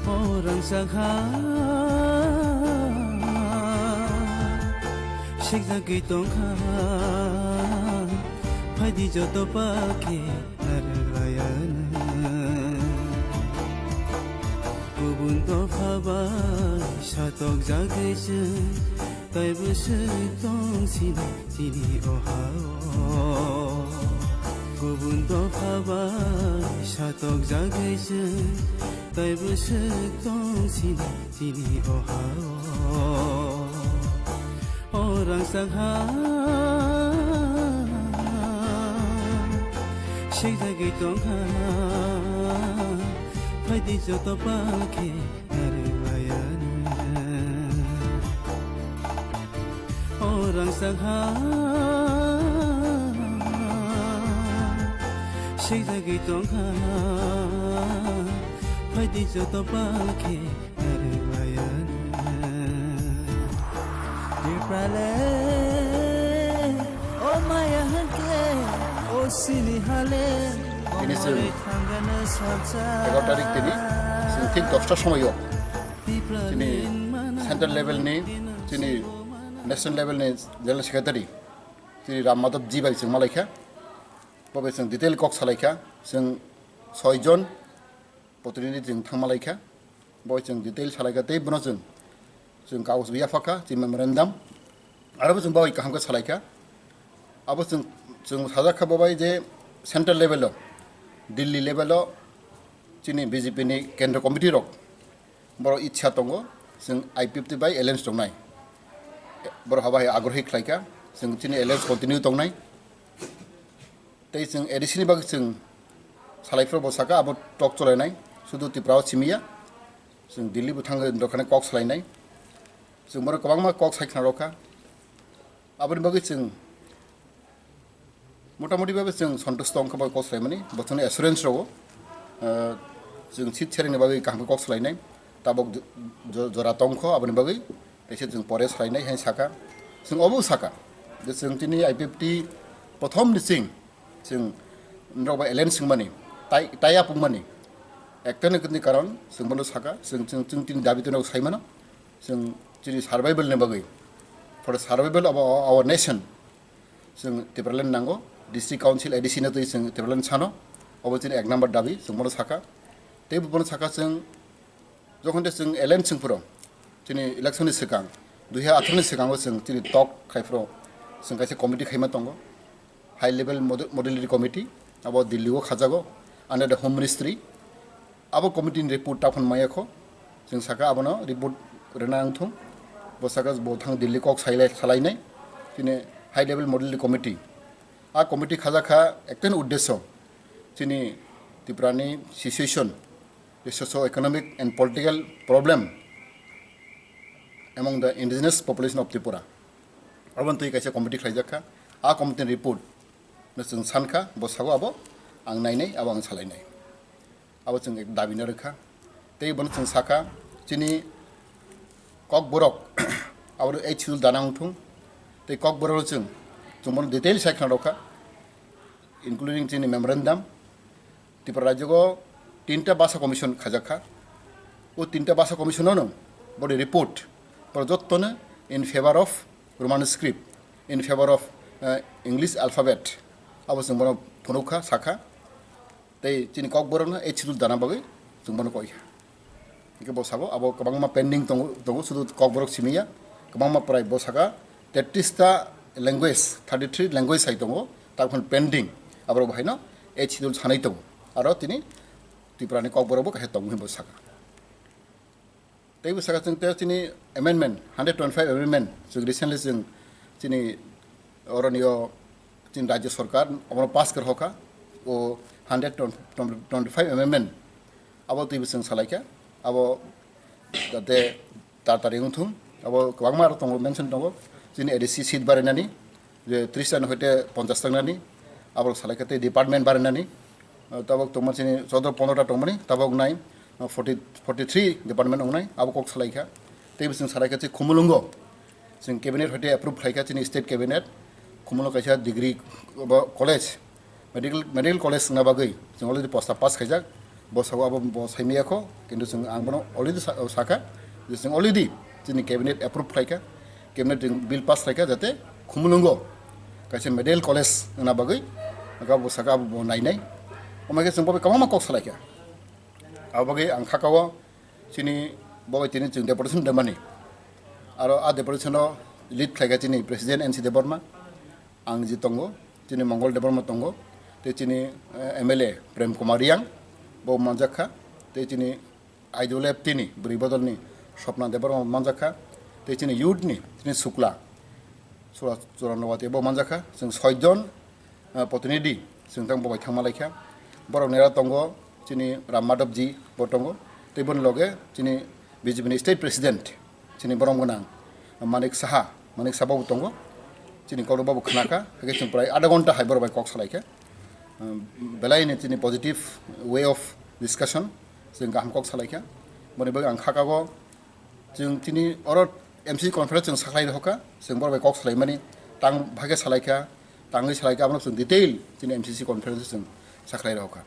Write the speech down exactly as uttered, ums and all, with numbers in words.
O rangchak ha, sikjagwi tongkha, phaidi joto pakhe narwk layana. Kubun dopha bai satokjagwi chwng, taibo swk tong sini chini o ha-o. Kubun dopha bai satokjagwi chwng, taibo swk tong sini chini o ha-o. O rangchak ha, sikjagwi tongkha, phaidi joto pakhe narwk layana. O rangchak ha, sikjagwi tongkha, phaidi joto pakhe narwk layana. Tiprale, o maya hwnkhe, o sini hale, o Tini chwng morwi thangana salsa. Egaroh tarik tini, chwng thik dosta somoio, tini central level ni, tini national level ni general secretary, tini Ram Madhab ji bai chwng malaikha, bo bai chwng detail kok salaikha, chwng soi jon protinidhi chwng thangma laikha, bo chwng detail salaikha, tei bono chwng, chwng kagoz bo yaphakha, chini memorandum, aro bo chwng bai kaham khe salaikha. Abo chwng, chwng sajak kha bo bai je central level o, Delhi level o chini B J P ni kendra committee rok, borok ichha tongo, chwng I P F T bai alliance tongnai, borok habai agrohi khlaikha, chwng chini alliance continue tongnai. Tei chwng A D C ni bagwi chwng salaiphuru bo saka abo tok cholainai, sudu Tripura o simi ya. Chwng Delhi bo thangwi dokhani kok salainai. Chwng bono kwbangma kok sai khna rokha. Aboni bagwi chwng motamoti babe chwng sontusto wngkha bai kok salaimani, bo chwngno assurance rogo. Ah, chwng seat sharing ni bagwi kaham khe kok salainai. Tabok jo-, jo-, jora tongkho aboni bagwi. Teisa chwng pore salainai hai saka. Chwng obo saka. Je chwng tini I P F T prothom ni chwng, chwng norok bai alliance wngmani, tai, tai apungmani. Ekta ni karon chwng bono saka, chwng, chwng, chwng tini dabi twi norok sai mano. Chwng chini survival ni bagwi. For the survival of our, our nation. Chwng Tipraland nango, District Council A D C no twi chwng Tipraland sano. Obo chini ek number dabi, chwng bono saka. Tei bono saka chwng Jokhon de chwng alliance chwng phuru, chini election ni swkang, dui hajar atharo ni swkango chwng chini tok khai phuru, chwng kaisa committee khaima tongo, high level mode-, modality committee, abo Delhi o khajago, under the Home Ministry. Abo committee ni report taphon maya kho, chwng saka abono report rwna wngthung, bo saka bo thang Delhi kok sailai, salainai, chini high level modality committee. A committee khajak kha ekta ni uddesyo, chini Tripura ni situation, the socio-economic and political problem among the indigenous population of Tripura. Aboni twi kaisa committee khlaijak kha. A committee ni report no chwng san kha, bo sago abo ang nainai, abo ang salainai. Abo chwng ek dabi no rwkha. Tei bono chwng sakha, chini Kokborok abo eighth schedule dana wngthung. Tei Kokborok chwng, chwng bono detail sai khna rokha, including chini memorandum, Tripura rajyo o tinta bhasha commission khajak kha. O tinta bhasha commission no boni report, boro jotto no in favor of Roman script, in favor of, uh, English alphabet. Abo chwng bono phunuk kha, sakha. Tei chini Kokborok no eighth schedule dana bagwi chwng bono koi kha. Hingke bo sabo abo kwbangma pending tongo, tongo, sudu Kokborok simi ya, kwbangma prai bo saka tetris ta language, thirty three language hai tongo, tabukhan pending, aborok bo haino eighth schedule sanai tongo, aro tini Tripura ni Kokborok bo kaisa tongo hinwi bo saka. Tei bo saka chwng tei chini amendment, hundred twenty five amendment, chwng recently chwng chini oroni o chini Rajya Sarkar omono pass kar hoka, o hundred twenty five amendment, abo twi bo chwng salai kha, abo jate tar tari wngthung, abo kwbangma aro tongo, mention tongo, chini A D C seat barinani, je tris ta ni hoite ponchash tangnani, abo salai kha tei department barinani, tabok tongma chini choddo pondro ta tongmani, tabok nai, forty, forty three department wngnai, abo kok salai kha, tei bo chwng salai kha chini Khumulwngo, chwng cabinet hoite approve khlai kha chini state cabinet, Khumulwng kaisa degree bo college, medical, medical college wngna bagwi chwng already prosta pass khaijak, Bo sabo abo bo saimaya kho, kintu chwng ang bono already sa-, sakha, je chwng already chini cabinet approve khlaikha, cabinet jwng bill pass khlaikha, jate Khumulwngo kaisa medical college wngna bagwi, abo bo sakha abo bo nainai. Omo khe chwng bo bai kwbangma kok salaikha. Abo bagwi ang khakao chini bo bai tini chwng deputation demani. Aro a deputation o lead khlaikha chini president N C Debbarma, ang je tongo, chini Mongol Debbarma tongo, tei chini, eh, M L A Prem Kumar Reang bo manjakha, tei chini I D L F T ni bwrwi bodolni Swapna Debbarma manjakha, tei chini youth ni chini Sukla Sura-, Churandawati bo manjakha. Chwng soijon, eh, protinidhi chwng tang bo bai thangma laikha. Borok nera tongo, chini Ram Madhav ji bo tongo, tei boni loge chini B J P ni state president chini borom gwnang Manik Saha, Manik Saha bo tongo. Chini kok bo khnakha, hakhe chwng prai adha ghonta hai borok bai kok salaikha. Um, belai ni chini positive way of discussion, chwng kaham kok salaikha. Boni bagwi ang khakao chwng chini oro M C conference chwng sakhlai rokha, chwng borok bai kok salaimani tang bhage salaikha, tangwi salaikha, abono chwng detail chini M C C conference chwng sakhlai rokha.